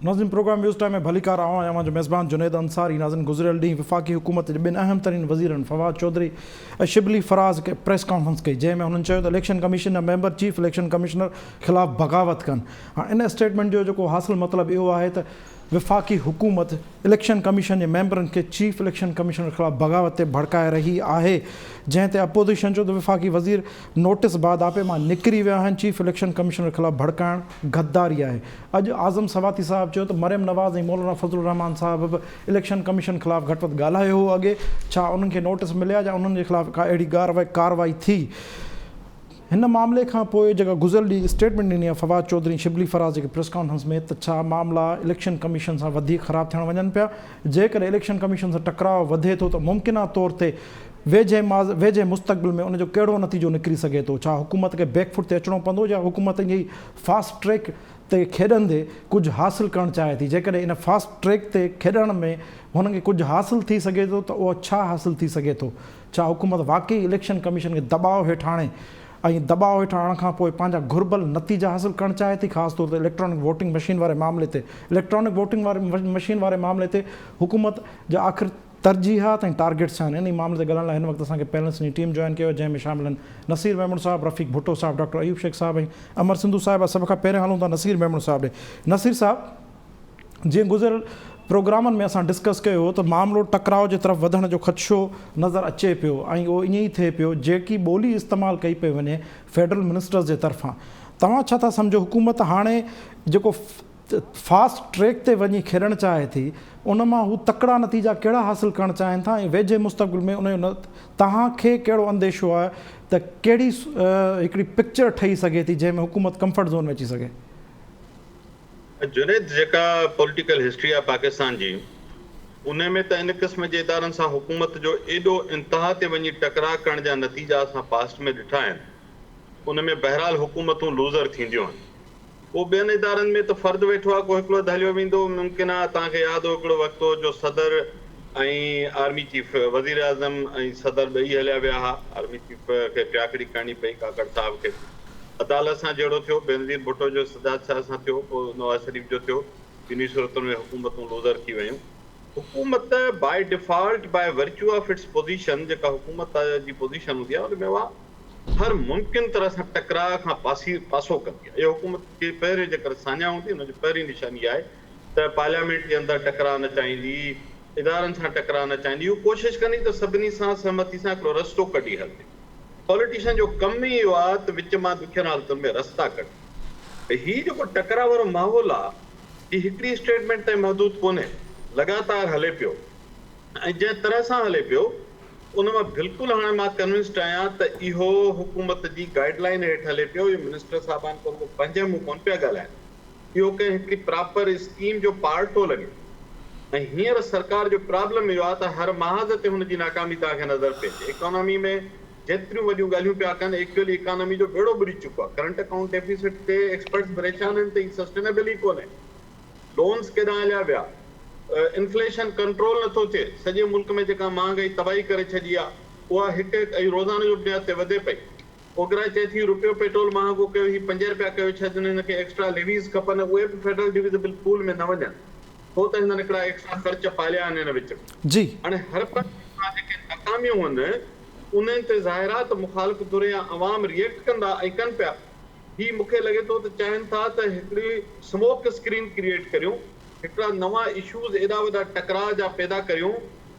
ناظرين programme news time ۾ ڀليڪار آئون آهيان اوهان جو ميزبان جنيد انصاري ناظرين گذريل ڏينهن وفاقي حڪومت جي ٻن اهم ترين وزيرن فواد چوڌري ۽ شبلي فراز پريس ڪانفرنس ڪئي جنهن ۾ هنن چيو ته اليڪشن ڪميشن جا ميمبر چيف اليڪشن ڪمشنر خلاف بغاوت ڪن هاڻ ان اسٽيٽمينٽ جو جيڪو حاصل مطلب اهو آهي ته وفاقي حڪومت اليڪشن ڪميشن جي ميمبرن کي چيف اليڪشن ڪمشنر خلاف بغاوت تي ڀڙڪائي رهي آهي جنهن تي اپوزيشن چيو ته وفاقي وزير نوٽيس بعد آپي مان نڪري ويا آهن چيف اليڪشن ڪمشنر خلاف ڀڙڪائڻ غداري آهي اڄ اعظم سواتي صاحب چيو ته مريم نواز ۽ مولانا فضل الرحمان صاحب به اليڪشن ڪميشن خلاف گهٽ وڌ ڳالهايو هو اڳي ڇا انهن کي نوٽيس مليا يا انهن جي خلاف ڪا اهڙي ڪارروائي ٿي هن معاملي کان پوء جيڪا گذريل ڏينهن اسٽيٽمينٽ ڏني آهي فواد چوڌري ۽ شبلي فراز جيڪي پريس ڪانفرنس ۾ ته ڇا معاملا اليڪشن ڪميشن سان وڌيڪ خراب ٿيڻ وڃن پيا جيڪڏهن اليڪشن ڪميشن سان ٽڪراء وڌي ٿو ته ممڪنه طور تي ويجهي ويجهي مستقبل ۾ ان جو ڪهڙو نتيجو نڪري سگهي ٿو ڇا حڪومت کي بيڪ فوٽ تي اچڻو پوندو يا حڪومت ائين ئي فاسٽ ٽريڪ تي کيڏندي ڪجهه حاصل ڪرڻ چاهي ٿي جيڪڏهن ان فاسٽ ٽريڪ تي کيڏڻ ۾ هنن کي ڪجهه حاصل ٿي سگهي ٿو ته اهو ڇا حاصل ٿي سگهي ٿو ڇا حڪومت واقعي اليڪشن ڪميشن کي دٻاء هيٺ آڻي ۽ دٻاء هيٺ آڻڻ کان پوء پنهنجا گهربل نتيجا حاصل ڪرڻ چاهي ٿي خاص طور تي اليڪٽرانڪ ووٽنگ مشين واري معاملي تي اليڪٽرانڪ ووٽنگ واري مشين واري معاملي تي حڪومت جا آخر ترجيحات ۽ ٽارگيٽس ڇا آهن انهي معاملي تي ڳالهائڻ لاء هن وقت اسان کي پينلسٽن جي ٽيم جوائن ڪيو آهي جنهن ۾ شامل آهن نصير ميمڻ صاحب رفيق ڀٽو صاحب ڊاڪٽر ايوب شيخ صاحب ۽ امر سنڌو صاحب سڀ کان پهريان هلون ٿا نصير ميمڻ صاحب ڏي نصير صاحب جيئن گذريل پروگرامن ۾ اسان ڊسڪس ڪيو هو ته معاملو ٽڪراء جي طرف وڌڻ جو خدشو نظر اچي پيو ۽ اهو ائين ئي ٿئي پيو جيڪي ٻولي استعمال ڪئي پئي وڃي فيڊرل منسٽرز جي طرفان توهان ڇا ٿا سمجهو حڪومت هاڻي جيڪو فاسٽ ٽريڪ تي وڃي کيڏڻ چاهي ٿي ان مان هو تڪڙا نتيجا ڪهڙا حاصل ڪرڻ چاهين ٿا ۽ ويجهي مستقبل ۾ ان جو توهان کي ڪهڙو انديشو آهي ته ڪهڙي هڪڙي پڪچر ٺهي سگهي ٿي جنهن ۾ حڪومت ڪمفرٽ زون ۾ اچي سگهي. جنيد جيڪا پوليٽيڪل هسٽري آهي پاڪستان جي ان ۾ ته ان قسم جي ادارن سان حڪومت جو ايڏو انتها تي وڃي ٽڪراء ڪرڻ جا نتيجا اسان پاسٽ ۾ ڏٺا آهن ان ۾ بهرحال حڪومتون لوزر ٿينديون آهن پوء ٻين ادارن ۾ ته فرد ويٺو آهي ڪو هڪڙو اڌ هليو ويندو ممڪن آهي توهان کي ياد هو هڪڙو وقت هو جو صدر ۽ آرمي چيف وزيراعظم ۽ صدر ٻئي هليا ويا ها آرمي چيف کي ٽياڪڙي ڪرڻي پئي ڪاڪڙ صاحب کي عدالت سان جهيڙو ٿيو، بينظير ڀٽو جو سجاد شاهه سان ٿيو، پوء نواز شريف جو ٿيو، ٻنهي صورتن ۾ حڪومتون لوزر ٿي ويون. حڪومت by default by virtue of its position جيڪا حڪومت جي پوزيشن هوندي آهي ان ۾ اها هر ممڪن طرح سان ٽڪراء کان پاسي پاسو ڪندي آهي. اهو حڪومت جي پهرين جيڪر ساڃاهه هوندي ان جي پهرين نشاني آهي ته پارليامينٽ جي اندر ٽڪراء نه چاهيندي، ادارن سان ٽڪراء نه چاهيندي، هو ڪوشش ڪندي ته سڀني سان سهمتي سان هڪڙو رستو ڪڍي هلجي. پوليٽيشن جو ڪم ئي اهو آ ته وچ مان ڏکين حالتن ۾ رستا ڪڍي. ته هي جيڪو ٽڪراء وارو ماحول آ، هي هڪڙي اسٽيٽمينٽ تائين محدود ڪونهي، لڳاتار هلي پيو ۽ جنهن طرح سان هلي پيو، ان مان بلڪل هاڻي مان ڪنونسڊ آهيان ته اهو حڪومت جي گائيڊ لائين هيٺ هلي پيو، اهو منسٽر صاحبان ڪو رڳو پنهنجي منهن ڪونه پيا ڳالهائن. اهو ڪنهن هڪڙي پراپر اسڪيم جو پارٽ ٿو لڳي ۽ هينئر سرڪار جو پرابلم اهو آهي ته هر محاذ تي هن جي ناڪامي توهان کي نظر پئي اچي. اڪانامي ۾ جيتريون وڏيون ڳالهيون پيا ڪن ايڪچوئلي اڪانامي جو ٻيڙو ٻڏي چڪو آهي. ڪرنٽ اڪائونٽ ڊيفيسٽ تي ايڪسپرٽس پريشان آهن ته هي سسٽينيبل ئي ڪونهي. لونز ڪيڏانهن هليا ويا. انفليشن ڪنٽرول نٿو ٿئي. سڄي ملڪ ۾ جيڪا مهانگائي تباهي ڪري ڇڏي آهي اها هڪ هڪ ۽ روزاني جو بنياد تي وڌي پئي. اوگرا چئي ٿي روپيو پيٽرول مهانگو ڪيو هي پنج رپيا ڪيو ڇڏين هن کي ايڪسٽرا ليويز کپن اهي به فيڊرل ڊويزبل پول ۾ نه وڃن ڇو ته هنن هڪڙا ايڪسٽرا خرچ پاليا آهن هن وچ ۾. هاڻي هر پاسي کان جيڪي ناڪاميون هن انهن تي ظاهر آهي ته مخالف ڌر يا عوام ريئيڪٽ ڪندا ۽ ڪن پيا. هي مون کي لڳي ٿو ته چاهين ٿا ته هڪڙي سموڪ اسڪرين ڪريئيٽ ڪريون هڪڙا نوان اشوز ايڏا وڏا ٽڪراء جا پيدا ڪريون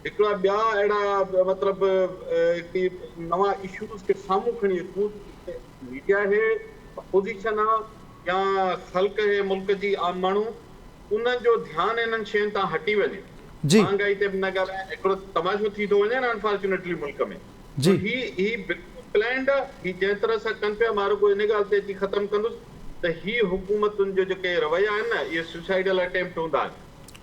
هڪڙا ٻيا اهڙا مطلب هڪڙي نوان اشوز کي سامهون کڻي اچون ته ميڊيا آهي اپوزيشن آ يا خلق آهي ملڪ جي عام ماڻهو انهن جو ڌيان انهن شين تان هٽي وڃي مهانگائي تي به نه ڳالهائين هڪڙو تماشو ٿي ٿو وڃي نه انفارچونيٽلي ملڪ ۾ هي هي بلڪل پلانڊ آ هي جنهن طرح سان ڪن پيا مان رڳو ان ڳالهه تي اچي ختم ڪندس ته هي حڪومتن جو جيڪي رويا آهن نه اهي سوسائيڊل اٽيمپٽ هوندا آهن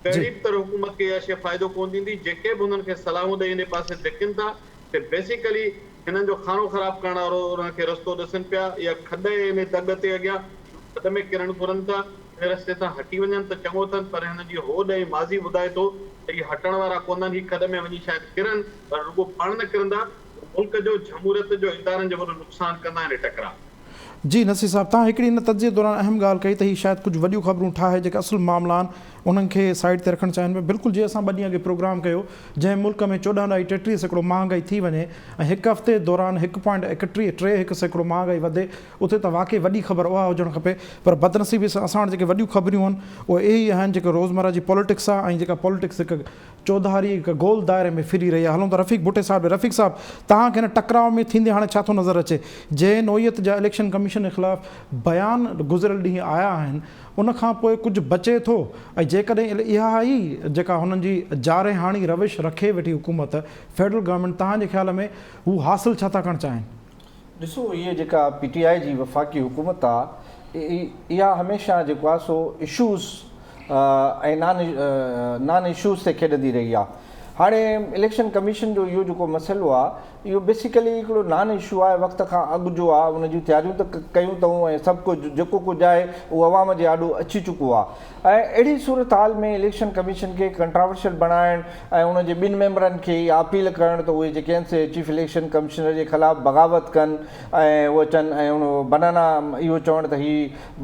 ڪهڙي به طرح حڪومت کي اها شيء فائدو ڪونه ڏيندي، جيڪي به هنن کي صلاحون ڏئي انهي پاسي ڌڪين ٿا سي بيسيڪلي هنن جو خانو خراب ڪرڻ وارو انهن کي رستو ڏسن پيا يا کڏ ۽ انهي دڳ تي اڳيان کڏ ۾ ڪرڻ گهرن ٿا، انهي رستي تان هٽي وڃن ته چڱو اٿن پر هنن جي هوڏ ۽ ماضي ٻڌائي ٿو ته اهي هٽڻ وارا ڪونهن هي کڏ ۾ وڃي شايد ڪرن پر رڳو پاڻ نه ڪرندا ملڪ جو جهموريت جو ادارن جو وڏو نقصان ڪندا انهي ٽڪراء. جي نصير صاحب توهان هڪڙي ان تجزيي دوران اهم ڳالهه ڪئي ته هي شايد ڪجهه وڏيون خبرون ٺاهي جيڪي اصل معاملا آهن انهن کي سائيڊ تي رکڻ چاهين پيا بلڪل جي اسان ٻه ڏينهن اڳي پروگرام ڪيو جنهن ملڪ ۾ 14 ڏهائي 33% مهانگائي ٿي وڃي ۽ هڪ هفتي دوران هڪ پوائنٽ 31 ٽي هڪ سيڪڙو مهانگائي وڌي اتي ته واقعي وڏي خبر اها هجڻ کپي پر بدنصيبي سان اسان وٽ جيڪي وڏيون خبريون آهن اهي اهي ئي آهن جيڪي روزمره جي پوليٽڪس آهي ۽ جيڪا پوليٽڪس هڪ چوڌاري هڪ گول دائري ۾ ڦري رهي آهي. هلون ٿا رفيق ڀٽي صاحب ڏي. رفيق صاحب توهان کي هن ٽڪراء ۾ ٿيندي هاڻي ڇا ٿو نظر اچي؟ جنهن نوعيت جا اليڪشن ڪميشن خلاف بيان گذريل ڏينهن آيا آهن ان کان پوء ڪجهه بچي ٿو ۽ جيڪڏهن اها ئي جيڪا هنن جي جارحاڻي روش رکي ويٺي حڪومت فيڊرل گورنمينٽ توهان جي خيال ۾ هو حاصل ڇا ٿا ڪرڻ چاهين؟ ڏسو هيء جيڪا پي ٽي آء جي وفاقي حڪومت آ اها هميشه جيڪو آ سو اشوز ۽ نان نان اشوز تي کيڏندي رهي آ. هاڻي اليڪشن ڪميشن جو اهو جيڪو مسئلو آ اهو بيسيڪلي هڪڙو نان اشو آهي وقت کان اڳ جو آ ان جون تياريون ته ڪيون اٿئون ۽ سڀ ڪجهه جيڪو ڪجهه آهي اهو عوام جي آڏو اچي چڪو آ ۽ اهڙي صورتحال ۾ اليڪشن ڪميشن کي ڪنٽراورشل بڻائڻ ۽ ان جي ٻن ميمبرن کي اها اپيل ڪرڻ ته اهي جيڪي آهن سي چيف اليڪشن ڪمشنر جي خلاف بغاوت ڪن ۽ اهو اچن ۽ ان بنانا اهو چوڻ ته هي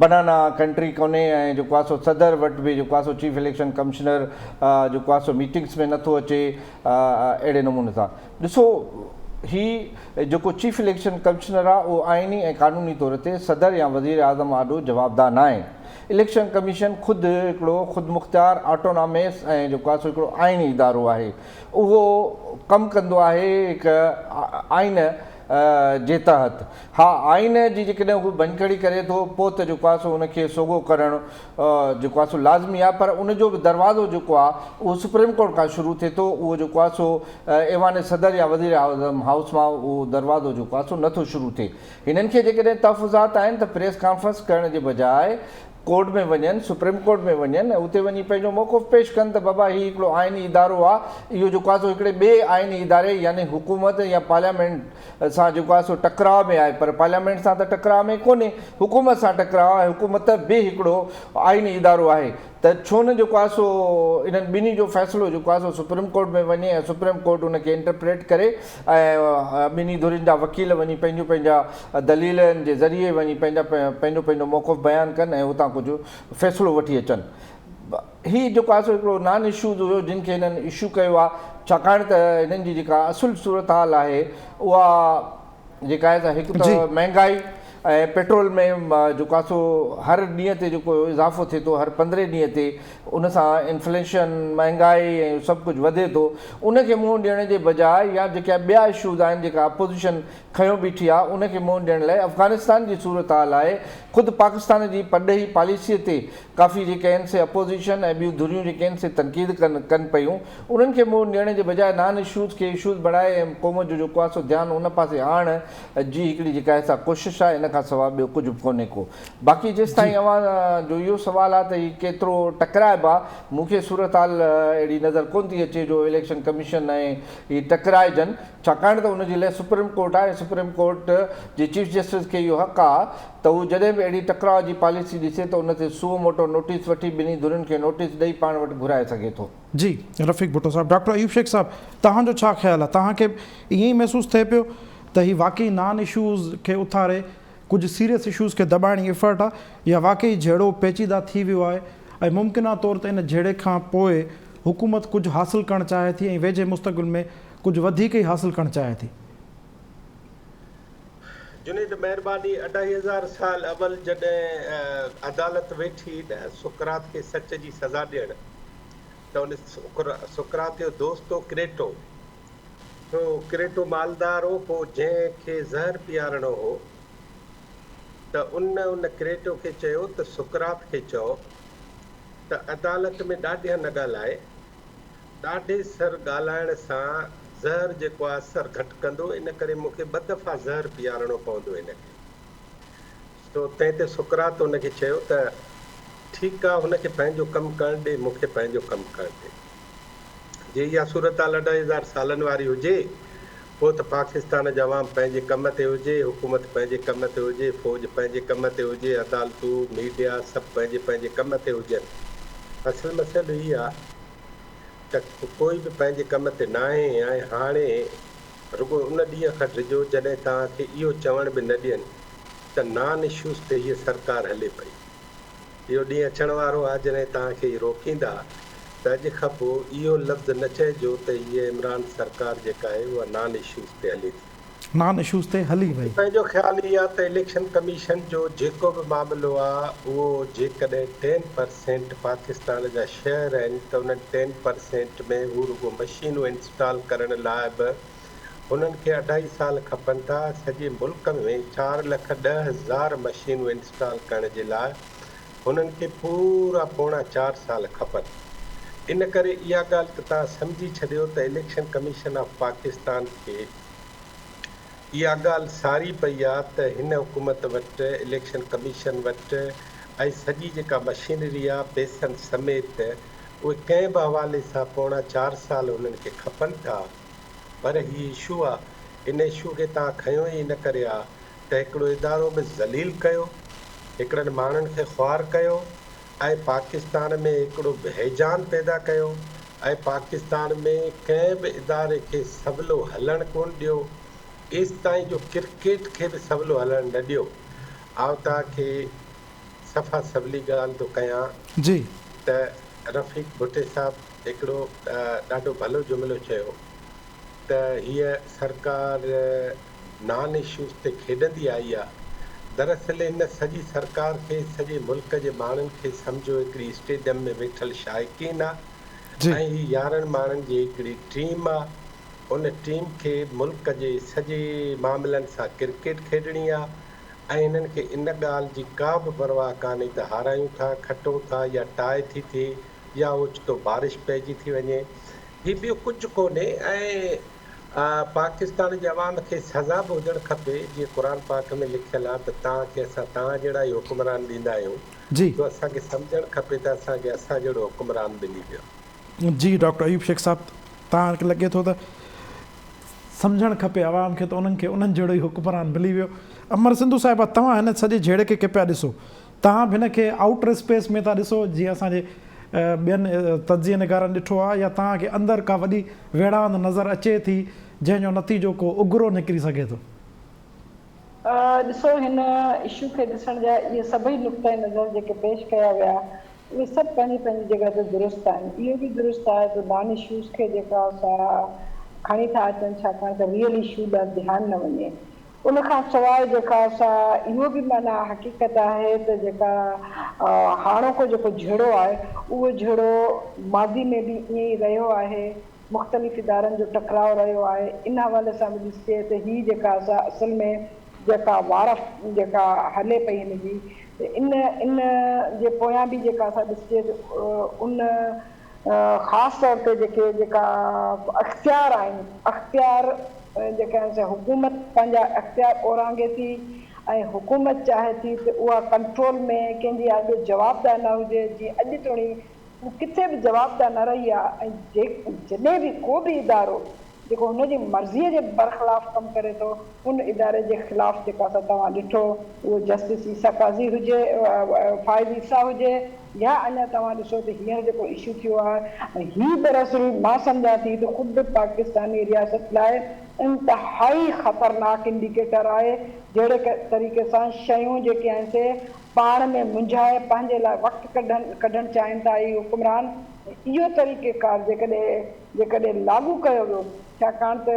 بنانا ڪنٽري ڪونهي ۽ جيڪو آهي سو صدر وٽ به جيڪو آهي سو چيف اليڪشن ڪمشنر جيڪو آهي سو ميٽنگس ۾ نٿو اچي اهڙي نموني سان ڏسو هي جيڪو چيف اليڪشن ڪمشنر آهي اهو آئيني ۽ قانوني طور تي صدر يا وزيراعظم آڏو جوابده ناهي. اليڪشن ڪميشن خود هڪڙو خودمختيار، آٽوناميس ۽ جيڪو آهي سو هڪڙو آئيني ادارو آهي. اهو ڪم ڪندو آهي هڪ آئين جي تحت. ها آئين جي جيڪڏهن هو ڀڃڪڙي ڪري ٿو پوء ته جيڪو آهي سو ان کي سوگهو ڪرڻ جيڪو آهي سو لازمي آهي پر ان جو به دروازو جيڪو آهي اهو سپريم ڪورٽ کان شروع ٿئي ٿو اهو جيڪو آهي سو ايوان صدر يا وزير اعظم هائوس مان اهو دروازو جيڪو آهي سو نٿو شروع ٿئي. هنن کي جيڪڏهن تحفظات آهن ته پريس ڪانفرنس ڪرڻ جي بجاء ڪورٽ ۾ وڃن، سپريم ڪورٽ ۾ وڃن ۽ اتي وڃي پنهنجو موقف پيش ڪن ته بابا هي هڪڙو آئيني ادارو آهي اهو جيڪو آهي سو هڪڙي ٻئي آئيني اداري يعني حڪومت يا پارليامينٽ سان جيڪو آهي سو ٽڪراء ۾ آهي پر پارليامينٽ سان ته ٽڪراء ۾ ڪونهي حڪومت سان ٽڪراء آهي حڪومت به هڪڙو آئيني ادارو آهي ته ڇو نه جيڪو آهي سو انهن ٻنهي جو فيصلو جيڪو آهي سو سپريم ڪورٽ ۾ وڃي ۽ سپريم ڪورٽ ان کي انٽرپريٽ ڪري ۽ ٻنهي ڌرين جا وڪيل وڃي پنهنجون پنهنجا دليلن جي ذريعي وڃي پنهنجا پنهنجو پنهنجو موقف بيان ڪن ۽ اتان ڪجهه فيصلو وٺي اچن. هي جيڪو آهي سو هڪڙو نان اشوز هيو جن کي هنن اشو ڪيو آهي ڇاڪاڻ ته هنن جي جيڪا اصل صورتحال آهي اها جيڪا آهي سا هڪ ته مهنگائي ۽ پيٽرول ۾ جيڪو آهي سو هر ڏينهن تي جيڪو اضافو ٿئي ٿو هر پندرهين ڏينهن تي ان سان انفليشن مهنگائي ۽ سڀ ڪجهه وڌي ٿو ان کي منهن ڏيڻ جي بجاء يا جيڪا ٻيا اشوز آهن جيڪا اپوزيشن کنيو بيٺي آهي ان کي منهن ڏيڻ لاء افغانستان جي صورتحال آهي خود پاڪستان جي پرڏيهي پاليسي تي ڪافي جيڪي آهن سي اپوزيشن ۽ ٻيون ڌريون جيڪي آهن سي تنقيد ڪن ڪن پيون انهن کي منهن ڏيڻ جي بجاء نان اشوز کي اشوز بڻائي ۽ قوم جو جيڪو آهي سو ڌيان ان پاسي آڻڻ جي هڪڙي جيڪا آهي سا ڪوشش آهي ان کان سواء ٻيو ڪجهه به ڪونهي ڪو باقي جيستائين اوهان جو اهو سوال آهي ته هي ڪيترو ٽڪرائبا مون کي صورتحال اهڙي نظر ڪونه ٿي اچي جو اليڪشن ڪميشن ۽ هي ٽڪرائجن ڇاڪاڻ ته ان جي لاء سپريم ڪورٽ آهي ۽ سپريم ڪورٽ جي چيف جسٽس کي اهو حق آهي ته هو جڏهن به اهڙي ٽڪراء جي پاليسي ڏسي ته ان تي سوئو موٽو نوٽيس وٺي ٻنهي ڌرين کي نوٽيس ڏئي پاڻ وٽ گهرائي سگهي ٿو. جي رفيق ڀٽو صاحب، ڊاڪٽر ايوب شيخ صاحب توهان جو ڇا خيال آهي توهان کي به ائين ئي محسوس ٿئي پيو ته هي واقعي نان اشوز کي اٿاري ڪجهه سيريس اشوز کي دٻائڻ جي ايفرٽ آهي يا واقعي جهيڙو پيچيده ٿي ويو آهي ۽ ممڪنه طور تي ان جهيڙي کان پوء حڪومت ڪجهه حاصل ڪرڻ چاهي ٿي ۽ ويجهي مستقبل ۾ ڪجهه وڌيڪ ئي حاصل ڪرڻ چاهي ٿي. جنيد مهرباني اڍائي هزار سال اول جڏهن عدالت ويٺي نه سقراط کي سچ جي سزا ڏيڻ ته ان سقراط جو دوست هو ڪريٽو سو ڪريٽو مالدار هو پوء جنهن کي زهر پيارڻو هو ته ان ان ڪريٽو کي چيو ته سقراط کي چئو ته عدالت ۾ ڏاڍيان نه ڳالهائي ڏاڍي سر ڳالهائڻ سان زهر جيڪو آهي اثر گهٽ ڪندو ان ڪري مون کي ٻه دفعا زهر پيارڻو پوندو هن کي. سو تنهن تي سقراط هن کي چيو ته ٺيڪ آهي هن کي پنهنجو ڪم ڪرڻ ڏي مون کي پنهنجو ڪم ڪرڻ ڏي. جي اها صورتحال اڍائي هزار سالن واري هجي پوء ته پاڪستان جو عوام پنهنجي ڪم تي هجي، حڪومت پنهنجي ڪم تي هجي، فوج پنهنجي ڪم تي هجي، عدالتون، ميڊيا سڀ پنهنجي پنهنجي ڪم تي هجن. اصل مسئلو هي آ ته ڪوئي به پنهنجي ڪم تي ناهي ۽ هاڻي رڳو ان ڏينهن کان ڊڄو جڏهن توهان کي اهو چوڻ به نه ڏين ته نان اشوز تي هيء سرڪار هلي پئي. اهو ڏينهن اچڻ وارو آهي جڏهن توهان کي هي روڪيندا ته اڄ کان پوء اهو لفظ نه چئجو ته هيء عمران سرڪار جيڪا آهي اها نان اشوز تي هلي ٿي. نان اشوز تي هلي وئي. پنهنجو خيال هي آ ته اليڪشن ڪميشن جو جيڪو به معاملو آ اهو جيڪڏهن ٽين پرسينٽ پاڪستان جا شهر آهن ته انهن ٽين پرسينٽ ۾ هو رڳو مشينون انسٽال ڪرڻ لاء به هنن کي اڍائي سال کپن ٿا سڄي ملڪ ۾ 4,10,000 مشينون انسٽال ڪرڻ جي لاء هنن کي پورا پوڻا چار سال کپن ان ڪري اها ڳالهه ته توهان سمجهي ڇڏيو ته اليڪشن ڪميشن آف پاڪستان کي اها ڳالهه ساري پئي آ ته هن حڪومت وٽ، اليڪشن ڪميشن وٽ ۽ سڄي جيڪا مشينري آ پئسن سميت اهي ڪنهن به حوالي سان پوڻا چار سال هنن کي کپن ٿا پر هي اشو آ ان اشو کي توهان کنيو ئي ان ڪري آ ته هڪڙو ادارو به ذليل ڪيو هڪڙن ماڻهن کي خوار ڪيو ۽ پاڪستان ۾ هڪڙو هيجان پيدا ڪيو ۽ پاڪستان ۾ ڪنهن به اداري کي سولو هلڻ ڪونه ڏيو ايستائين جو ڪرڪيٽ کي به سولو هلڻ نه ڏيو آئون توهان کي صفا سولي ڳالهه ٿو ڪيان جي. ته رفيق ڀٽي صاحب هڪڙو ڏاڍو ڀلو جملو چيو ته هيء سرڪار نان اشوز تي کيڏندي آئي آ. دراصل هن سڄي سرڪار کي سڄي ملڪ جي ماڻهن کي سمجهو هڪڙي اسٽيڊيم ۾ ويٺل شائقين آ جي. ۽ هي 11 ماڻهن جي هڪڙي ٽيم آ. ان ٽيم کي ملڪ جي سڄي معاملن سان ڪرڪيٽ کيڏڻي آ ۽ هنن کي ان ڳالهه جي ڪا به پرواهه ڪانهي ته هارايون ٿا، کٽون ٿا يا ٽاء ٿي ٿئي يا اوچتو بارش پئجي ٿي وڃي. هي ٻيو ڪجهه ڪونهي ۽ پاڪستان جي عوام کي سزا به هجڻ کپي جيئن قرآن پاڪ ۾ لکيل آهي ته توهان کي اسان توهان جهڙا ئي حڪمران ڏيندا آهيون جي. سو اسان کي سمجهڻ کپي ته اسان کي اسان جهڙو حڪمران ملي ويو. جي ڊاڪٽر ايوب شيخ صاحب توهان کي لڳي ٿو ته سمجهڻ کپي عوام کي ته انهن کي انهن جهڙو ئي حڪمران ملي ويو. امر سنڌو صاحبه توهان هن سڄي جهيڙي کي ڪيئن پيا ڏسو؟ توهان به هن کي آئوٽر اسپيس ۾ ٿا ڏسو جيئن اسان جي ٻين تجزيه نگارن ڏٺو آهي يا توهان کي اندر ڪا وڏي ويڙهاند نظر اچي ٿي جنهن جو نتيجو ڪو اگرو نڪري سگهي ٿو؟ ڏسو هن اشو کي ڏسڻ جا اهي سڀئي نقطه نظر جيڪي پيش ڪيا ويا اهي سڀ پنهنجي پنهنجي جڳهه تي درست آهن. اهو به درست آهي ته نان اشوز کي جيڪا سا کڻي ٿا اچن ڇاڪاڻ ته ريئل اشو ڏانهن ڌيان نه وڃي. ان کان سواء جيڪا سا اهو به معنيٰ حقيقت آهي ته جيڪا هاڻوڪو جيڪو جهيڙو آهي اهو جهيڙو ماضي ۾ به ائين ئي رهيو آهي مختلف ادارن جو ٽڪراء رهيو آهي ان حوالي سان به ڏسجي ته هي جيڪا سا اصل ۾ جيڪا وار جيڪا هلي پئي هن جي ته ان ان جي پويان به جيڪا سا ڏسجي ته ان خاص طور تي جيڪي جيڪا اختيار آهن اختيار جيڪي آهن سي حڪومت پنهنجا اختيار اورانگهي ٿي ۽ حڪومت چاهي ٿي ته اها ڪنٽرول ۾ ڪنهن جي آڏو جوابده نه هجي جيئن اڄ توڻي هو ڪٿي به جوابده نه رهي آهي ۽ جڏهن به ڪو به ادارو جيڪو هن جي مرضيء جي برخلاف ڪم ڪري ٿو، ان اداري جي خلاف جيڪا سا توهان ڏٺو، اهو جسٽس عيسيٰ قاضي هجي، فائز عيسيٰ هجي يا اڃا توهان ڏسو ته هينئر جيڪو اشو ٿيو آهي ۽ هي دراصل مان سمجهان ٿي ته خود پاڪستاني رياست لاء انتهائي خطرناڪ انڊيڪيٽر آهي، جهڙي طريقي سان شيون جيڪي آهن سي پاڻ ۾ منجهائي پنهنجي لاء وقت ڪڍڻ چاهين ٿا اهي حڪمران ۽ اهو طريقيڪار جيڪڏهن جيڪڏهن لاڳو ڪيو ويو ڇاڪاڻ ته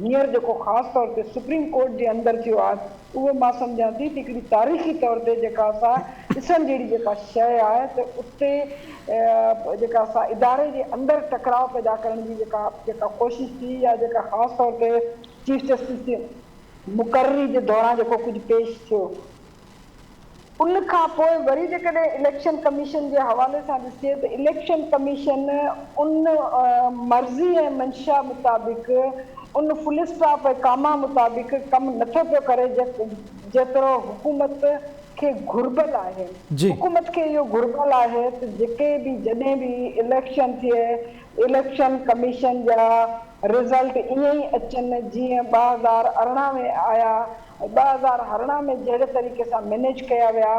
هينئر جيڪو خاص طور تي سپريم ڪورٽ جي اندر ٿيو آهي اهو مان سمجهان ٿي ته هڪڙي تاريخي طور تي جيڪا سا ڏسڻ جهڙي جيڪا شيء آهي ته اتي جيڪا سا اداري جي اندر ٽڪراء پيدا ڪرڻ جي جيڪا جيڪا ڪوشش ٿي يا جيڪا خاص طور تي چيف جسٽس جي مقرري جي دوران جيڪو ڪجهه پيش ٿيو، ان کان پوء وري جيڪڏهن اليڪشن ڪميشن جي حوالي سان ڏسجي ته اليڪشن ڪميشن ان مرضي ۽ منشا مطابق ان فل اسٽاپ ۽ ڪاما مطابق ڪم نٿو پيو ڪري جيترو حڪومت کي گهربل آهي. حڪومت کي اهو گهربل آهي ته جيڪي به جڏهن به اليڪشن ٿئي اليڪشن ڪميشن جا رزلٽ ائين ئي اچن جيئن 2018 ۾ آيا ۽ 2018 ۾ جهڙي طريقي سان مينيج ڪيا ويا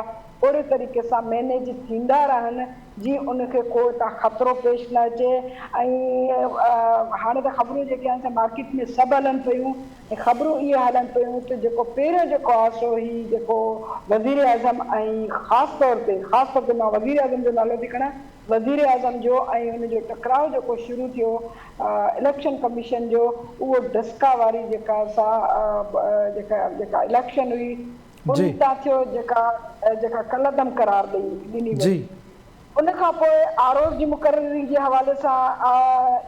اوڙي طريقي سان مينيج ٿيندا رهن جيئن ان کي ڪو اتان خطرو پيش نه اچي ۽ هاڻي ته خبرون جيڪي آهن سي مارڪيٽ ۾ سڀ هلن پيون ۽ خبرون اهي هلن پيون ته جيڪو پهريون جيڪو آهي سو هي جيڪو وزيراعظم ۽ خاص طور تي خاص طور تي مان وزيراعظم جو نالو ٿي کڻان وزيراعظم جو ۽ ان جو ٽڪراء جيڪو شروع ٿيو اليڪشن ڪميشن جو اهو ڊسڪا واري جيڪا سا جيڪا جيڪا اليڪشن هئي ان تان ٿيو جيڪا جيڪا ڪالعدم قرار ڏئي ڏني وئي ان کان پوء آر اوز جي مقرري جي حوالي سان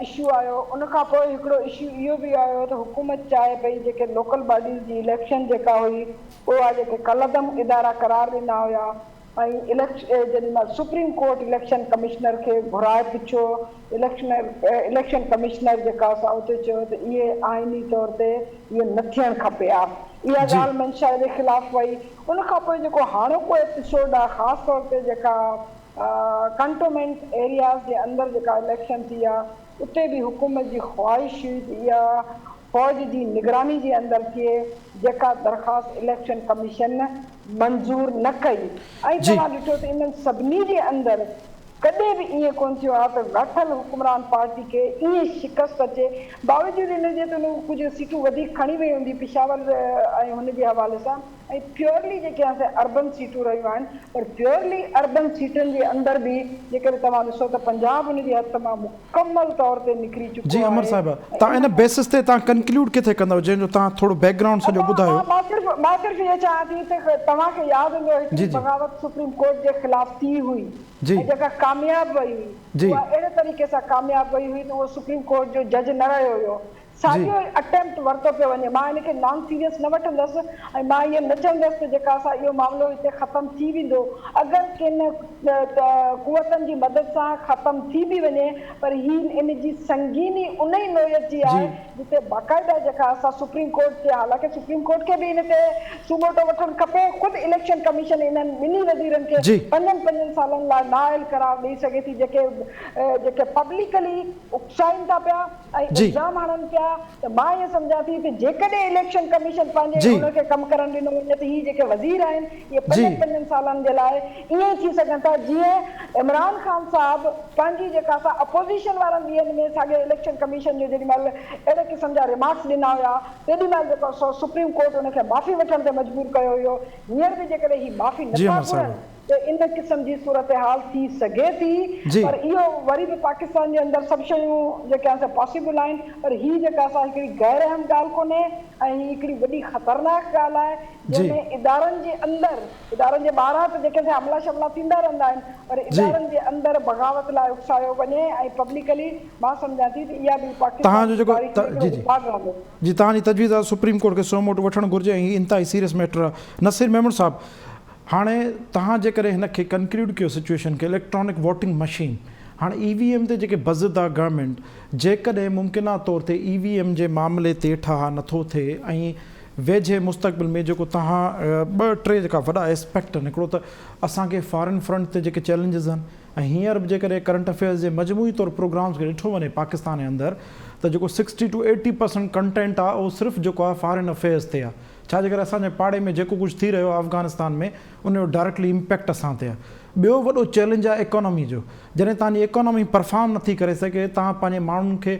اشو آيو ان کان پوء هڪڙو اشو اهو به آيو ته حڪومت چاهي پئي جيڪي لوڪل باڊيز جي اليڪشن جيڪا هئي اها جيڪي ڪالعدم ادارا قرار ڏنا هيا ۽ جيڏي مهل سپريم ڪورٽ اليڪشن ڪمشنر کي گهرائي پڇيو اليڪشنر اليڪشن ڪمشنر جيڪا سا اتي چيو ته اهي آئيني طور تي اهو نه ٿيڻ کپي ها اها ڳالهه منشا جي خلاف وئي ان کان پوء جيڪو هاڻوڪو ايپيسوڊ آهي خاص طور تي جيڪا ڪنٽومينٽ ايرياز جي اندر جيڪا اليڪشن ٿي آهي اتي به حڪومت جي خواهش هئي ته اها فوج جي نگراني جي اندر ٿئي جيڪا درخواست اليڪشن ڪميشن منظور نه ڪئي ۽ توهان ڏٺو ته انهن سڀني جي اندر ڪڏهن به ائين ڪونه ٿيو آهي ته ويٺل حڪمران پارٽي کي ائين شڪست اچي، باوجود ان جي ته ان ڪجهه سيٽون وڌيڪ کڻي وئي هوندي پشاور ۽ هن جي حوالي سان ۽ پيورلي جيڪي آهن سي اربن سيٽون رهيون آهن پر پيورلي اربن سيٽن جي اندر به جيڪڏهن توهان ڏسو ته پنجاب ان جي هٿ مان مڪمل طور تي نڪري چڪو جي امر آهي صاحبه ۽ تان ان ان بيسس تي تان ڪنڪلوڊ ڪٿي ڪندؤ جنهن جو تان ٿورو بيڪ گرائونڊ سڄو ٻڌايو. مان صرف مان صرف اهو چاهيان ٿي ته توهان کي ياد هوندو جي هڪڙي جي. بغاوت سپريم ڪورٽ جي خلاف ٿي هئي جي. ۽ جيڪا ڪامياب وئي هئي جي. اها اهڙي طريقي سان ڪامياب وئي هئي ته اهو سپريم ڪورٽ جو جج نه رهيو هيو. جي. ساڳيو ئي اٽيمپٽ ورتو پيو وڃي. مان ان کي نان سيريس نه وٺندس ۽ مان اهو نه چوندس ته جيڪا سا اهو معاملو هتي ختم ٿي ويندو. اگر ڪن قوتن جي مدد سان ختم ٿي به وڃي پر هي ان جي سنگيني ان ئي نوعيت جي جي. آهي جتي باقاعده جيڪا اسان سپريم ڪورٽ کي حالانڪه سپريم ڪورٽ کي به ان تي سوموٽو وٺڻ کپي خود اليڪشن ڪميشن انهن ٻنهي وزيرن کي پنجن پنجن سالن لاء نااهل قرار ڏئي سگهي ٿي جيڪي جيڪي پبلڪلي اڪسائين ٿا پيا ۽ الزام هڻن پيا ته مان ائين سمجهان ٿي ته جيڪڏهن اليڪشن ڪميشن پنهنجي ان کي ڪم ڪرڻ ڏنو وڃي ته هي جيڪي وزير آهن اهي پنجن پنجن سالن جي لاء ائين ئي ٿي سگهن ٿا جيئن عمران خان صاحب پنهنجي جيڪا سا اپوزيشن وارن ڏينهن ۾ ساڳي اليڪشن ڪميشن جو جيڏي مهل اهڙي قسم جا ريمارڪس ڏنا هيا تيڏي مهل جيڪو سو سپريم ڪورٽ ان کي معافي وٺڻ تي مجبور ڪيو هيو هينئر به جيڪڏهن هي معافي جي نٿا امر گهرن صاحب. ته ان قسم جي صورتحال ٿي سگهي ٿي پر اهو وري به پاڪستان جي اندر سڀ شيون جيڪي آهن سي پاسيبل آهن پر هي جيڪا سا هڪڙي غير اهم ڳالهه ڪونهي ۽ هي هڪڙي وڏي خطرناڪ ڳالهه آهي جنهن ۾ ادارن جي اندر، ادارن جي ٻاهران ته جيڪي سي حملا شملا ٿيندا رهندا آهن پر ادارن جي اندر بغاوت لاء اڪسايو وڃي ۽ پبلڪلي مان سمجهان ٿي ته اها به پاڪستان توهان جو جي جيڪو تاريخ ۾ هڪڙو جي جي رڪارڊ رهندو. جي توهان جي تجويز آهي سپريم ڪورٽ کي سو موٽو وٺڻ گهرجي ۽ هي انتهائي سيريس ميٽر آهي نصير ميمڻ صاحب هاڻي توهان جيڪڏهن هن کي ڪنڪلوڊ ڪيو سچوئيشن کي اليڪٽرانڪ ووٽنگ مشين هاڻي اي وي ايم تي جيڪي بضد آهي گورنمينٽ جيڪڏهن ممڪنه طور تي اي وي ايم جي معاملي تي ٺاهه نٿو ٿئي ۽ ويجهي مستقبل ۾ جيڪو توهان ٻه ٽي جيڪا وڏا اسپيڪٽ آهن هڪڙو ته اسان کي فارن فرنٽ تي جيڪي چئلينجز آهن ۽ هينئر به جيڪڏهن ڪرنٽ افيئرز جي مجموعي طور پروگرامز کي ڏٺو وڃي پاڪستان جي اندر ته جيڪو sixty two eighty percent content آهي اهو صرف جيڪو آهي فارن افيئرز تي آهي ڇا جي ڪري اسان جي پاڙي ۾ جيڪو ڪجهه ٿي رهيو آهي افغانستان ۾ ان جو ڊائريڪٽلي امپيڪٽ اسان تي آهي ٻيو وڏو چئلينج آهي ايڪانومي جو جڏهن توهان جي ايڪانومي پرفارم نٿي ڪري سگهي، توهان پنهنجي ماڻهن کي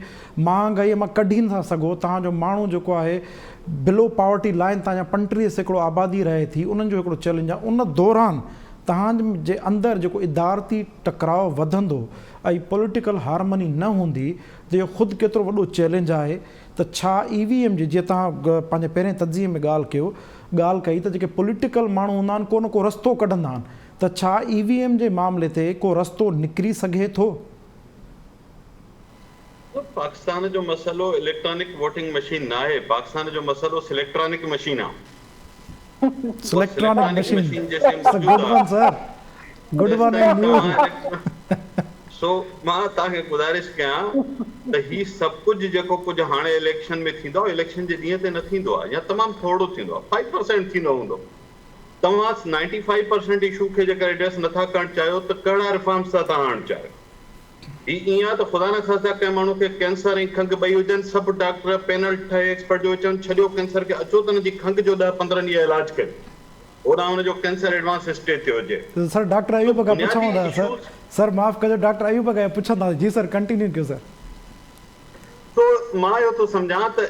مهانگائيء مان ڪڍي نٿا سگهو، توهان جو ماڻهو جيڪو آهي بلو پاورٽي لائين تان يا 35% آبادي رهي ٿي، انهن جو هڪڙو چئلينج آهي، ان دوران توهان جي اندر جيڪو ادارتي ٽڪراء وڌندو ۽ پوليٽيڪل هارمني نه هوندي ته اهو خود ڪيترو وڏو چئلينج آهي ته ڇا اي وي ايم جي جيئن توهان پنهنجي پهرين تجزيي ۾ ڳالهه ڪيو ڳالهه ڪئي ته جيڪي پوليٽيڪل ماڻهو هوندا آهن ڪو نه ڪو رستو ڪڍندا آهن ته ڇا اي وي ايم جي معاملي تي ڪو رستو نڪري سگهي ٿو؟ پاڪستان جو مسئلو اليڪٽرانڪ ووٽنگ مشين ناهي، پاڪستان جو مسئلو سليڪٽرانڪ مشين آ. اها سليڪٽرانڪ سليڪٽرانڪ مشين مشين جيسين it's a موجود گڊ آ ون سر گڊ ون تيستائين اينڊ نيو. توهان سو مان توهان کي گذارش ڪيان ته هي سڀ ڪجهه جيڪو ڪجهه هاڻي اليڪشن ۾ ٿيندو آ اليڪشن جي ڏينهن تي نه ٿيندو آ يا تمام ٿورڙو ٿيندو آ فائيو پرسينٽ ٿيندو هوندو. توهان نائنٽي فائيو پرسينٽ اشو کي جيڪر ايڊريس نٿا ڪرڻ چاهيو ته ڪهڙا ريفارمز ٿا توهان آڻڻ چاهيو؟ هي ائين آ ته خدا نخواسته ڪنهن ماڻهو کي ڪينسر ۽ کنگهه ٻئي هجن، سڀ ڊاڪٽر پينل ٺهي ايڪسپرٽ جو چون ڇڏيو ڪينسر کي اچو ته هن جي کنگهه جو ڏهه 15 ڏينهن علاج ڪيو هوڏانهن هن جو ڪينسر ايڊوانس اسٽيج تي هجي. سر ڊاڪٽر سو ايوب کان بنيادي پڇون ٿا سر اشوز. سر معاف ڪجو ڊاڪٽر ايوب کان پڇندا جي سر ڪنٽينيو ڪيو سر. سو مان اهو ٿو سمجهان ته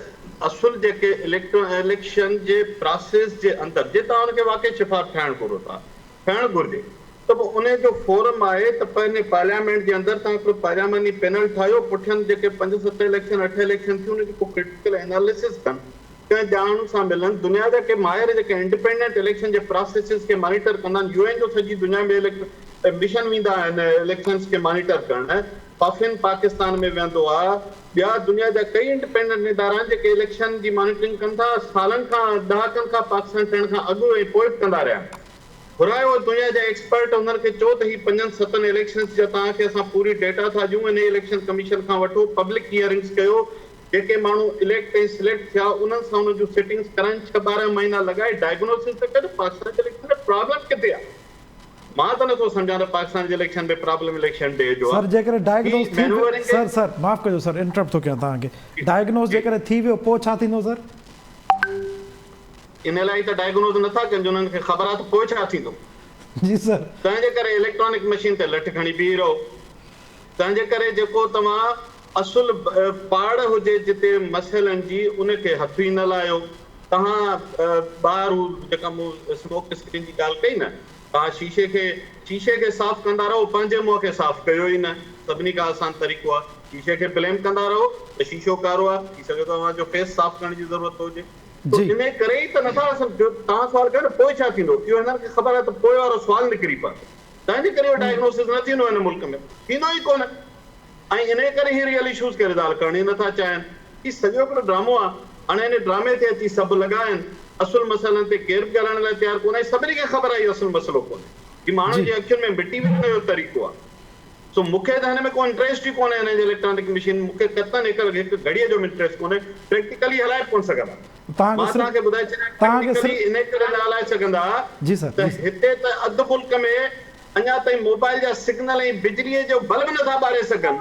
اصل جيڪي اليڪشن جي پراسيس جي اندر جي توهان ان کي واقعي شفاف ٺاهڻ گهرو ٿا ٺهڻ گهرجي ته پوء انهي جو فورم آهي ته پنهنجي پارليامينٽ جي اندر توهان هڪڙو پارلياماني پينل ٺاهيو پٺين جيڪي پنج ست اليڪشن اٺ اليڪشن ٿيون ان جو ڪو ڪرٽيڪل اينالسس ڪن ڪنهن ڄاڻو سان ملن دنيا جا ڪي ماهر جيڪي انڊيپينڊنٽ اليڪشن جي پراسيسز کي مانيٽر ڪندا آهن يو اين جو سڄي دنيا ۾ مشن ويندا آهن اليڪشنز کي مانيٽر ڪرڻ پفن پاڪستان ۾ ويهندو آ ٻيا دنيا جا ڪئي انڊيپينڊنٽ ادارا آهن جيڪي اليڪشن جي مانيٽرنگ ڪن ٿا سالن کان ڏهاڪن کان پاڪستان ٺهڻ کان اڳ ۽ پوء به ڪندا رهيا آهن گهرايو دنيا جا ايڪسپرٽ انهن کي چئو ته هي پنجن ستن اليڪشنز جا توهان کي اسان پوري ڊيٽا ٿا ڏيون انهي اليڪشن ڪميشن کان وٺو پبلڪ هيئرنگز ڪيو جيڪي ماڻهو اليڪٽ ۽ سليڪٽ ٿيا انهن سان انهن جون سيٽنگز ڪرائين ڇهه 12 مهينا لڳائي ڊائگنوسز ته ڪڍ پاڪستان جي اليڪشن ۾ پرابلم ڪٿي آ. مان ته نٿو سمجهان ته پاڪستان جي اليڪشن ۾ پرابلم اليڪشن ڊي جو آ. سر جيڪڏهن هي ڊائگنوز ٿي ويو مينوورنگ سر سر معاف ڪجو سر انٽرپٽ ٿو ڪيان توهان کي ڊائگنوز جي جيڪڏهن ٿي ويو پوء ڇا ٿيندو سر؟ ان لاء ئي ته ڊائگنوز نٿا ڪن جو انهن کي خبر آ ته پوء ڇا ٿيندو. جي سر. تنهن جي ڪري اليڪٽرانڪ مشين تي لٺ کڻي بيهي رهو. تنهن جي ڪري جيڪو توهان اصل پاڙ هجي جتي مسئلن جي ان کي هٿ ئي نه لايو. توهان ٻاهر هو جيڪا مون اسموڪ اسڪرين جي ڳالهه ڪئي نه توهان شيشي کي شيشي کي صاف ڪندا رهو پنهنجي منهن کي صاف ڪيو ئي نه سڀني کان آسان طريقو آهي شيشي کي بليم ڪندا رهو ته شيشو ڪارو آهي ٿي سگهي ٿو اوهان جو فيس صاف ڪرڻ جي ضرورت هجي تو جي. انهي ڪري ئي ته نٿا اصل جو توهان سوال ڪيو نه پوء ڇا ٿيندو اهو هنن کي خبر آهي ته پوء وارو سوال نڪري پوندو تنهن جي ڪري اهو ڊائگنوسز نه ٿيندو هن ملڪ ۾ ٿيندو ئي ڪونه ۽ انهيء ڪري هي ريئل اشوز کي ريزالو ڪرڻ ئي نٿا چاهين. هي سڄو هڪڙو ڊرامو آهي. هاڻي ان ڊرامي تي اچي سڀ لڳا آهن. اصل مسئلن تي ڪير به ڳالهائڻ لاء تيار ڪونهي ۽ سڀني کي خبر آهي اهو اصل مسئلو ڪونهي. هي ماڻهن جي. جي اکين ۾ مٽي وجهڻ جو طريقو آهي. سو مون کي ته هن ۾ ڪو انٽريسٽ ئي ڪونهي هن جي اليڪٽرانڪ مشين مون کي قطعاً هڪ هڪ گهڙيء جو به انٽريسٽ ڪونهي. پريڪٽيڪلي هلائي به ڪونه سگهندا. توهان کي مان صرف توهان کي ٻڌائي ڇڏيان توهان کي پريڪٽيڪلي صرف انهيء ڪري نه هلائي سگهندا جي سر ته جي سر. هتي ته اڌ ملڪ ۾ اڃا تائين موبائل جا سگنل ۽ بجليء جو بلب نه ٿا ٻاري سگهن،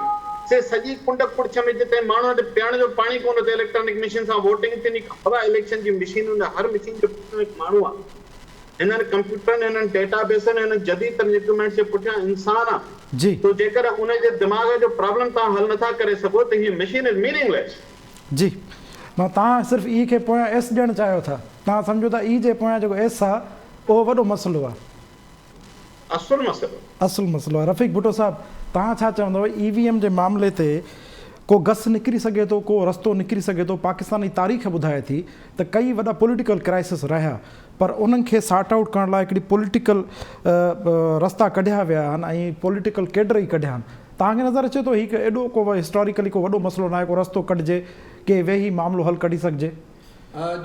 سي سڄي ڪنڊ ڪڙڇ ۾ جتي ماڻهن وٽ پيئڻ جو پاڻي ڪونه اتي اليڪٽرانڪ مشين سان ووٽنگ ٿيندي. بابا اليڪشن جي مشينون نه هر مشين جي پٺيان هڪ ماڻهو آ. هنن ڪمپيوٽرن، هنن ڊيٽا بيسن، هنن جديد ترين اڪوپمينٽس جي پٺيان انسان آ. جي. سو جيڪڏهن ان جي دماغ جو پرابلم توهان حل نه ٿا ڪري سگهو ته هي مشين از ميننگ ليس. جي. مان توهان صرف اي کي پويان ايس ڏيڻ چاهيو ٿا. توهان سمجهو ٿا اي جي پويان جيڪو ايس آ اهو وڏو مسئلو آ. اصل مسئلو. اصل مسئلو آهي. رفيق ڀٽو صاحب توهان ڇا چوندؤ اي وي ايم جي معاملي تي ڪو گس نڪري سگهي ٿو ڪو رستو نڪري سگهي ٿو پاڪستان جي تاريخ ٻڌائي ٿي ته ڪئي وڏا پوليٽيڪل ڪرائسس رهيا پر انهن کي سارٽ آئوٽ ڪرڻ لاء هڪڙي پوليٽيڪل رستا ڪڍيا ويا آهن ۽ پوليٽيڪل ڪيڊر ئي ڪڍيا آهن توهان کي نظر اچي ٿو هي ايڏو ڪو هسٽاريڪلي ڪو وڏو مسئلو ناهي ڪو رستو ڪڍجي ڪي ويهي معاملو حل ڪڍي سگهجي.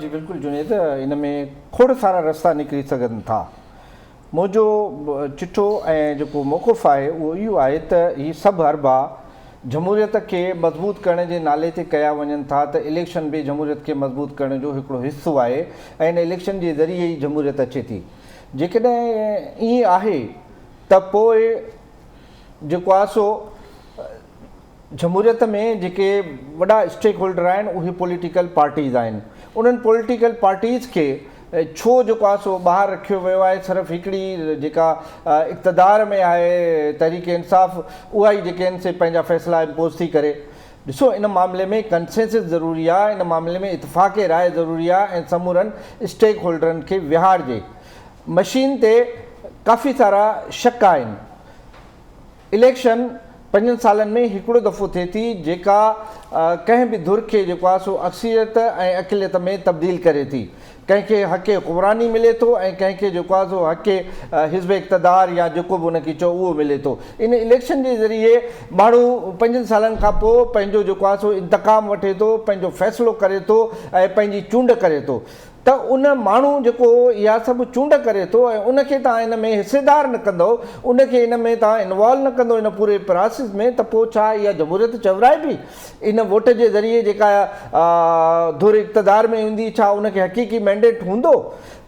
جي بلڪل جنيد ان ۾ کوڙ سارا رستا نڪري سگهن ٿا. منهنجو چٺو ۽ جيڪو موقف آهي اهو اهو آهي ته هي سڀ حربا جمهوريت کي مضبوط ڪرڻ جي نالي تي ڪيا وڃن ٿا ته اليڪشن به جمهوريت کي مضبوط ڪرڻ جو هڪڙو حصو آهي ۽ ان اليڪشن جي ذريعي ئي جمهوريت اچي ٿي. جيڪڏهن ائين آهي ته پوء جيڪو آهي سو جمهوريت ۾ جيڪي وڏا اسٽيڪ هولڊر آهن اهي پوليٽيڪل پارٽيز آهن انهن پوليٽيڪل پارٽيز کي ڇو جيڪو آهي سو ٻاهر رکيو ويو آهي صرف هڪڙي جيڪا اقتدار ۾ آهي تحريڪ انصاف اها ئي جيڪي آهن سي پنهنجا فيصلا امپوز ٿي ڪري ڏسو ان معاملي ۾ ڪنسينسس ضروري آهي ان معاملي ۾ اتفاق راء ضروري آهي ۽ سمورن اسٽيڪ هولڊرن کي ويهارجي مشين تي ڪافي سارا شڪ آهن اليڪشن پنجن سالن ۾ هڪڙو دفعو ٿئي ٿي جيڪا ڪنهن به ڌر کي جيڪو آهي سو اڪثريت ۽ اقليت ۾ تبديل ڪري ٿي. ڪنهن کي حق حڪمراني ملي ٿو ۽ ڪنهن کي جيڪو آهي سو حق حزب اقتدار يا جيڪو به ان کي چئو اهو ملي ٿو. ان اليڪشن جي ذريعي ماڻهو پنجن سالن کان پوء پنهنجو جيڪو آهي سو انتقام وٺي ٿو، پنهنجو فيصلو ڪري ٿو ۽ پنهنجي چونڊ ڪري ٿو. ته ان ماڻهو جيڪو اها سڀ چونڊ ڪري ٿو ۽ ان کي توهان ان ۾ حصيدار نه ڪندؤ، ان کي ان ۾ توهان انوالو نه ڪندؤ ان پوري پراسيس ۾ ته پوء ڇا اها جمهوريت چورائبي؟ ان ووٽ جي ذريعي جيڪا ڌر اقتدار ۾ ايندي ڇا ان کي حقيقي مينڊيٽ هوندو؟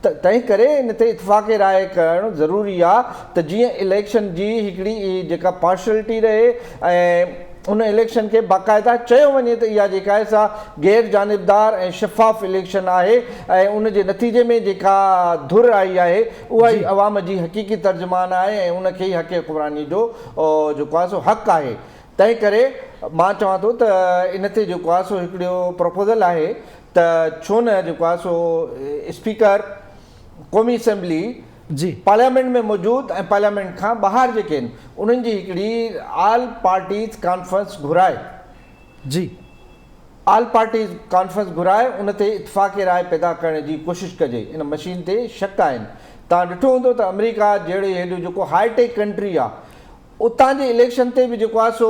ته تنهن ڪري ان تي اتفاق راء ڪرڻ ضروري آ ته جيئن اليڪشن جي هڪڙي جيڪا پارشلٽي رهي ۽ ان اليڪشن کي باقاعده چيو وڃي ته اها جيڪا آهي سا غير جانبدار ۽ شفاف اليڪشن آهي ۽ ان جي نتيجي ۾ جيڪا ڌر آئي آهي اها ئي عوام جي حقيقي ترجمان آهي ۽ ان کي ئي حق حڪمراني جو جيڪو آهي سو حق آهي تنهن ڪري مان چوان ٿو ته ان تي جيڪو آهي سو هڪڙو پروپوزل آهي ته ڇو نه جيڪو آهي سو اسپيڪر قومي اسيمبلي جي. پارليامينٽ ۾ موجود ۽ پارليامينٽ کان ٻاهر جيڪي آهن انهن جي هڪڙي آل پارٽيز ڪانفرنس گهرائي. جي. آل پارٽيز ڪانفرنس گهرائي ان تي اتفاق راء پيدا ڪرڻ جي ڪوشش ڪجي ان مشين تي شڪ آهن توهان ڏٺو هوندو ته آمريڪا جهڙي هيڏو جيڪو هاء ٽيڪ ڪنٽري آهي اتان جي اليڪشن تي به جيڪو آهي سو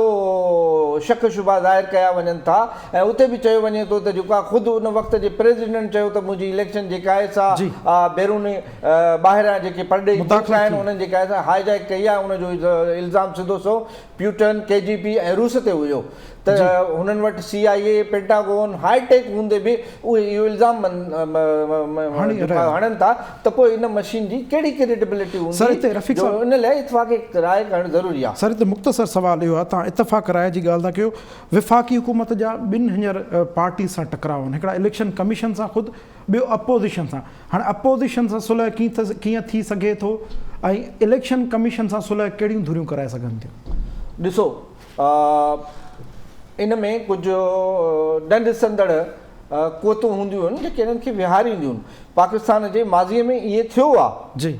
شڪ شبها ظاهر ڪيا وڃن ٿا ۽ اتي به چيو وڃي ٿو ته جيڪو آهي خود ان وقت جي پريزيڊنٽ چيو ته منهنجي اليڪشن جيڪا آهي سا بيروني ٻاهريان جيڪي پرڏيهي ملڪ آهن انهن جيڪا آهي سا هاء جيڪ ڪئي آهي ان جو الزام سڌو سو پيوٽن، ڪي جي بي ۽ روس تي هيو ته هنن وٽ سي آء اي، پينٽاگون، هاء ٽيڪ هوندي به اهي اهو الزام هڻن ٿا ته پوء ان مشين جي ڪهڙي ڪريڊبلٽي هوندي جو ان لاء اتفاق راء ڪرڻ ضروري آهي. سر هتي مختصر سوال اهو آهي توهان اتفاق راء جي ڳالهه ٿا ڪيو وفاقي حڪومت جا ٻن هينئر پارٽيز سان ٽڪراء آهن هڪڙا اليڪشن ڪميشن سان خود ٻيو اپوزيشن سان هاڻي اپوزيشن سان صلح ڪيئن ٿي سگهي ٿو ۽ اليڪشن ڪميشن سان صلح ڪهڙيون ڌريون ڪرائي سگهن ٿيون؟ ڏسو ان ۾ ڪجهه نه ڏسندڙ قوتون هونديون آهن جيڪي انهن کي ويهارينديون آهن. پاڪستان جي ماضي ۾ ائين ٿيو آهي. جي.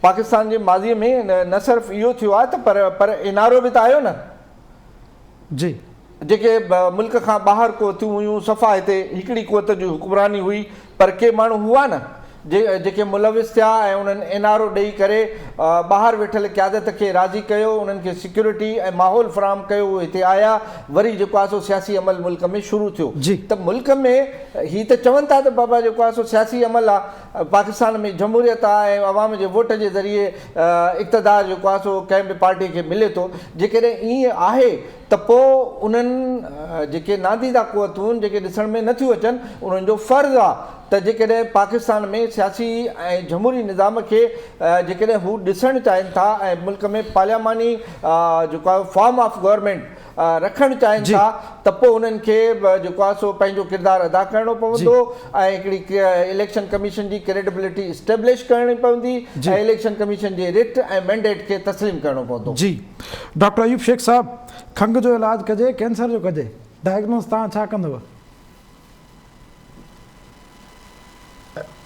پاڪستان جي ماضي ۾ نه صرف اهو ٿيو آهي ته پر پر اين آر او به ته آيو نه. جي. جيڪي ملڪ کان ٻاهر قوتون هيون صفا هتي هڪڙي قوت جي حڪمراني هئي پر ڪي ماڻهو هئا نه جي جيڪي ملوث ٿيا ۽ انهن اين آر او ڏئي ڪري ٻاهر ويٺل قيادت کي راضي ڪيو انهن کي سيڪيورٽي ۽ ماحول فراهم ڪيو اهي هتي آيا وري جيڪو آهي سو سياسي عمل ملڪ ۾ شروع ٿيو جي. ته ملڪ ۾ هي ته چون ٿا ته بابا جيڪو آهي سو سياسي عمل آهي پاڪستان ۾ جمهوريت آهي ۽ عوام جي ووٽ جي ذريعي اقتدار جيڪو آهي سو ڪنهن به پارٽي کي ملي ٿو جيڪڏهن ائين آهي ته پوء انهن جيڪي ناديده قوتون جيڪي ڏسڻ ۾ نه ٿيون اچن انهن جو فرض آ ته جيڪڏهن پاڪستان ۾ سياسي ۽ جمهوري نظام کي جيڪڏهن هو ڏسڻ چاهين ٿا ۽ ملڪ ۾ پارلياماني جيڪو آهي فارم آف گورنمينٽ رکڻ چاهين ٿا ته پوء انهن کي به جيڪو آهي سو پنهنجو ڪردار ادا ڪرڻو پوندو ۽ هڪڙي اليڪشن ڪميشن جي ڪريڊبلٽي اسٽيبلش ڪرڻي پوندي ۽ اليڪشن ڪميشن جي رٽ ۽ مينڊيٽ کي تسليم ڪرڻو پوندو. جي ڊاڪٽر ايوب شيخ صاحب کنگهه جو علاج ڪجي ڪينسر جو ڪجي ڊائگنوز توهان ڇا ڪندؤ؟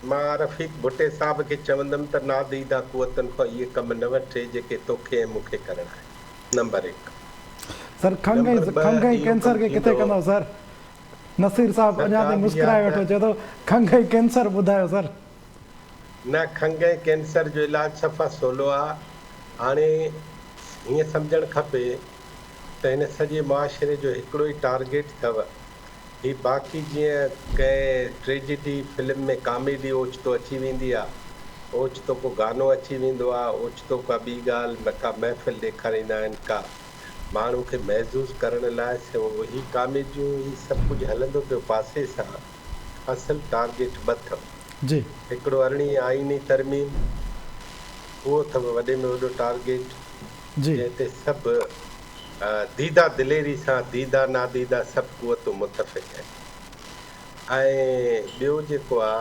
مان رفيق ڀٽي صاحب کي چوندم ته ناديده قوتن کان اهي ڪم نه وٺي جيڪي توکي ۽ مون کي ڪرڻا آهن. نمبر هڪ. سر کنگهه نمبر ٻه کنگهه ۽ اهو ڪينسر ڪم کي ڪٿي ٿيندو. ڪندؤ سر؟ نصير صاحب سر اڃا تائين ڳالهه اها مسڪرائي ته ويٺو چئي ٿو کنگهه ۽ ڪينسر ٻڌايو سر. نه کنگهه ۽ ڪينسر جو علاج صفا سولو آ. هاڻي هيئن سمجهڻ کپي ته هن سڄي معاشري جو هڪڙو ئي ٽارگيٽ اٿو. هي باقي جيئن ڪنهن ٽريجڊي فلم ۾ ڪاميڊي اوچتو اچي ويندي آ، اوچتو ڪو گانو اچي ويندو آ، اوچتو ڪا ٻي ڳالهه ڪا محفل ڏيکاريندا آهن ڪا ماڻهو کي محظوظ ڪرڻ لاء سو هي ڪاميڊيون هي سڀ ڪجهه هلندو پيو پاسي سان اصل ٽارگيٽ ٻه اٿو. جي. هڪڙو ارڙهين آئيني ترميم اهو اٿو وڏي ۾ وڏو ٽارگيٽ جي. جنهن تي سڀ ديده دليري سان ديده ناديده سڀ قوتون متفق آهن ۽ ٻيو جيڪو آ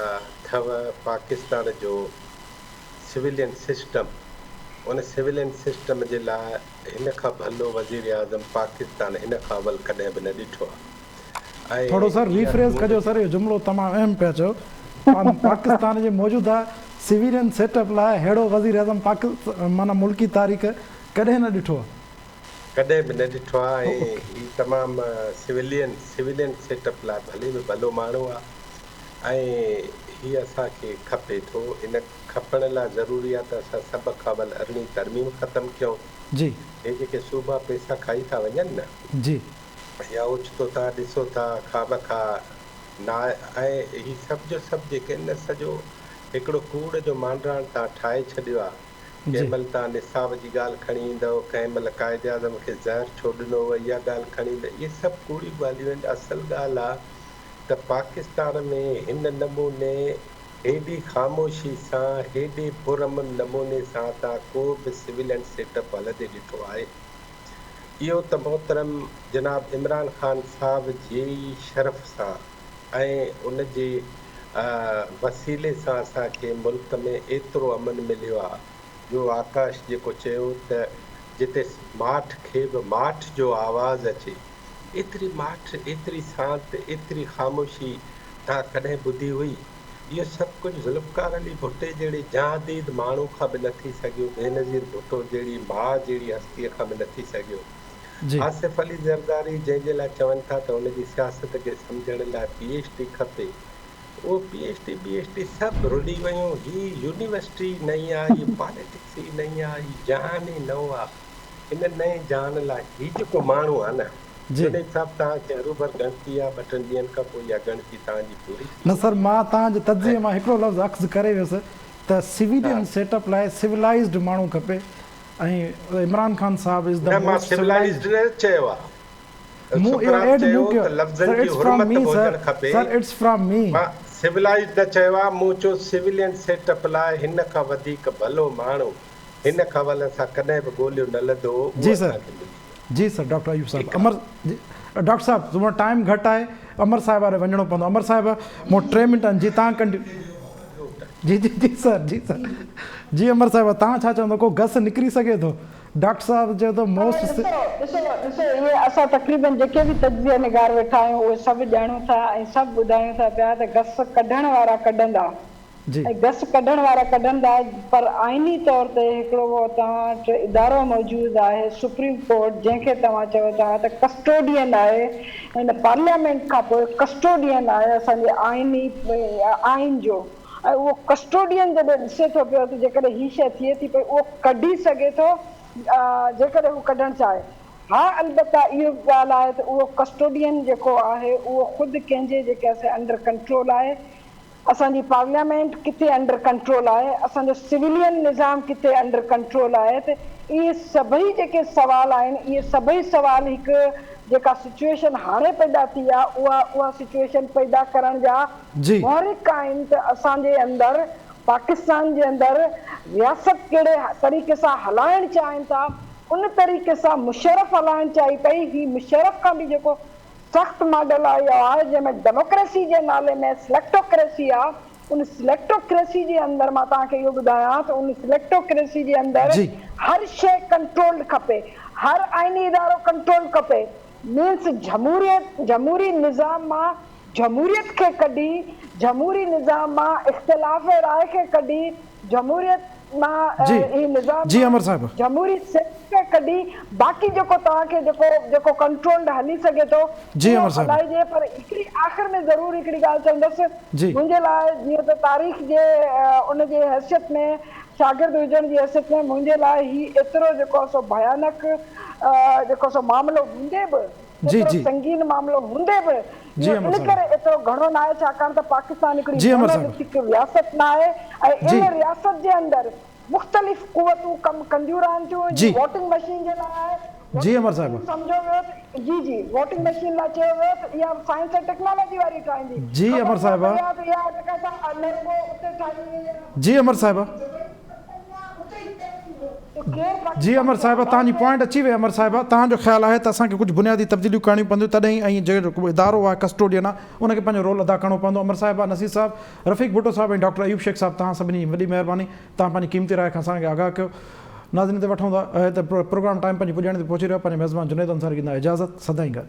اٿو پاڪستان جو سويلين سسٽم ان سويلين سسٽم جي لاء هن کان ڀلو وزيراعظم پاڪستان هن کان اول ڪڏهن به نه ڏٺو آ ۽ ٿورو سر اها ريفريز چونڊ ڪجو سر اهو جملو تمام اهم پيا چئو پاڪستان جي موجوده سويلين سيٽ اپ لاء ههڙو وزيراعظم پاڪ معنيٰ ملڪي تاريخ ڪڏهن نه ڏٺو آ. ڪڏهن به نه ڏٺو آ ۽ هي تمام سويلين سويلين سيٽ اپ لاء ڀلي ۾ ڀلو ماڻهو آ ۽ هي اسان کي کپي ٿو ان کپڻ لاء ضروري آ ته اسان سڀ کان اول ارڙهين ترميم ختم ڪيون جي. هي جيڪي صوبا پئسا کائي ٿا وڃن نه جي. يا اوچتو توهان ڏسو ٿا خوامخواه نا ۽ هي سڀ جو سڀ جيڪي آهن نه سڄو هڪڙو ڪوڙ جو مانڊراڻ توهان ٺاهي ڇڏيو آ. ڪنهن مهل توهان نصاب جي ڳالهه کڻي ايندؤ، ڪنهن مهل قائد اعظم کي زهر ڇو ڏنو ويو اها ڳالهه کڻي ايندؤ، اهي سڀ ڪوڙيون ڳالهيون آهن. اصل ڳالهه آ ته پاڪستان ۾ هن نموني هيڏي خاموشي سان هيڏي پرامن نموني سان توهان ڪو به سويلين سيٽ اپ هلندي ڏٺو آهي؟ اهو ته محترم جناب عمران خان صاحب جي ئي شرف سان ۽ ان جي وسيلي سان اسان کي ملڪ ۾ ايترو امن مليو آ جو آڪاش جيڪو چيو ته جتي ماٺ کي به ماٺ جو آواز اچي ايتري ماٺ ايتري سانت ايتري خاموشي توهان ڪڏهن ٻڌي هئي؟ اهو سڀ ڪجهه ذوالفقار علي ڀٽي جهڙي جهانديد ماڻهو کان به نه ٿي سگهيو، بينظير ڀٽو جهڙي ماء جهڙي هستيء کان به نه ٿي سگهيو. آصف علي زرداري جنهن جي لاء چون ٿا ته هن جي سياست کي سمجهڻ لاء پي ايڇ ڊي کپي، اهو P H D B H D سڀ رلي ويون، هي يونيورسٽي ئي نئين آ، هي پاليٽڪس ئي نئين آ، هي جهان ئي نئون آ. ان نئين جهان لاء هي جيڪو ماڻهو آ نه، جنيد صاحب توهان کي هروڀر ڳڻتي آ ٻه ٽن ڏينهن کان پوء اها ڳڻتي توهان جي پوري ٿي نه سر ويندي. مان توهان جي ۽ تجزيي مان هڪڙو لفظ اخذ ڪري ويس ته سويلين ها. سيٽ اپ لاء سولائيزڊ ماڻهو کپي ۽ عمران خان صاحب از نه دا مان موسٽ سولائيزڊ سولائيزڊ. نه چيو آ. مون اهو سقراط ايڊ مون چيو ڪيو ته لفظن سر جي it's from حرمت مي به سر هجڻ کپي. سر it's from مي. مان سولائيزڊ نه چيو آ مون چيو سويلين سيٽ اپ لاء هن کان وڌيڪ ڀلو ماڻهو هن حوالي سان ڪڏهن به ڳوليو نه لڌو هو اهو جي سر اسان کي ملي ويو. جي سر ڊاڪٽر ايوب صاحب ٺيڪ آ. امر جي ڊاڪٽر صاحب مون وٽ ٽائيم گهٽ آهي امر صاحب واري وڃڻو پوندو امر صاحب مون وٽ ٽي منٽ آهن جي تان ڪنٽي جي جي جي سر جي سر جي امر صاحب تان ڇا چوندو ڪو گس نڪري سگهي ٿو ڊاڪٽر صاحب چيو ته موسٽ ڏسو ڏسو ڏسو اهي اسان تقريبن جيڪي به تجزيه نگار ويٺا آهيون اهي سڀ ڄاڻون ٿا ۽ سڀ ٻڌايون ٿا پيا ته گس ڪڍڻ وارا ڪڍندا جي. ۽ گس ڪڍڻ وارا ڪڍندا پر آئيني طور تي هڪڙو توهان وٽ ادارو موجود آهي سپريم ڪورٽ جنهن کي توهان چئو ٿا ته ڪسٽوڊين آهي هن پارليامينٽ کان پوء ڪسٽوڊين آهي اسان جي آئيني آئين جو ۽ اهو ڪسٽوڊين جڏهن ڏسي ٿو پيو ته جيڪڏهن هي شيء ٿئي ٿي پئي اهو ڪڍي سگهي ٿو جيڪڏهن هو ڪڍڻ چاهي ها البته اهو به ڳالهه آهي ته اهو ڪسٽوڊين جيڪو آهي اهو خود ڪنهن جي جيڪي آهي سي انڊر ڪنٽرول آهي اسان جي پارليامينٽ ڪٿي انڊر ڪنٽرول آهي، اسان جو سويلين نظام ڪٿي انڊر ڪنٽرول آهي ته اهي سڀئي جيڪي سوال آهن اهي سڀئي سوال هڪ جيڪا سچوئيشن هاڻي پيدا ٿي آهي اها اها سچوئيشن پيدا ڪرڻ جا محرڪ آهن ته اسان جي اندر پاڪستان جي اندر رياست ڪهڙي طريقي سان هلائڻ چاهين ٿا ان طريقي سان مشرف هلائڻ چاهي پئي هي مشرف کان به جيڪو سخت ماڊل اهو آهي جنهن ۾ ڊيموڪريسي جي نالي ۾ سليڪٽوڪريسي آ ان سليڪٽوڪريسي جي اندر مان توهان کي اهو ٻڌايان ته ان سليڪٽوڪريسي جي اندر هر شيء ڪنٽرولڊ کپي هر آئيني ادارو ڪنٽرول کپي مينس جھموريت جھموري نظام مان جھموريت کي ڪڍي جھموري نظام مان اختلاف راء کي ڪڍي جمهوريت مان هي نظام جي مان امر صاحب. جمهوري سيٽ کي ڪڍي باقي جيڪو توهان کي جيڪو جيڪو ڪنٽرولڊ هلي سگهي ٿو جي اهو امر صاحب. هلائجي پر هڪڙي آخر ۾ ضرور هڪڙي ڳالهه چوندس جي. منهنجي لاء جيئن ته تاريخ جي ان جي حيثيت ۾ شاگرد هجڻ جي حيثيت ۾ منهنجي لاء هي ايترو جيڪو سو ڀيانڪ جيڪو سو معاملو هوندي به جي ايترو جي. سنگين معاملو هوندي به جي اهو امر ان صاحب. ڪري ايترو گهڻو ناهي ڇاڪاڻ ته پاڪستان هڪڙي جي امر صاحب. مونوليٿڪ رياست ناهي ۽ جي. ان رياست جي اندر مختلف قوتون ڪم ڪنديون رهن ٿيون جي. جي ووٽنگ مشين جي لاء آهي جي ووٽنگ امر صاحب. مشين سمجهيو ويو ته جي جي ووٽنگ مشين لاء چيو ويو ته اها سائنس ۽ ٽيڪنالاجي واري ٺاهيندي جي خبر امر اها صاحب. پئي آهي ته اها جيڪا سا نه رڳو اتي ٺاهي وئي آهي جي امر صاحب. جي امر صاحبه توهان جي پوائنٽ اچي وئي امر صاحبه توهان جو خيال آهي ته اسان کي ڪجهه بنيادي تبديليون ڪرڻيون پونديون تڏهن ئي ۽ جيڪو ادارو آهي ڪسٽوڊين آهي ان کي پنهنجو رول ادا ڪرڻو پوندو امر صاحبه نصير صاحب رفيق ڀٽو صاحب ۽ ڊاڪٽر ايوب شيخ صاحب توهان سڀني جي وڏي مهرباني توهان پنهنجي قيمتي راء کان اسان کي آگاهه ڪيو ناظرين تي وٺون ٿا هي ته پروگرام ٽائيم پنهنجي پڄاڻي تي پهچي رهيو آهي پنهنجي ميزبان جنيد انصاري کي ڏيندا اجازت سدائين گڏ.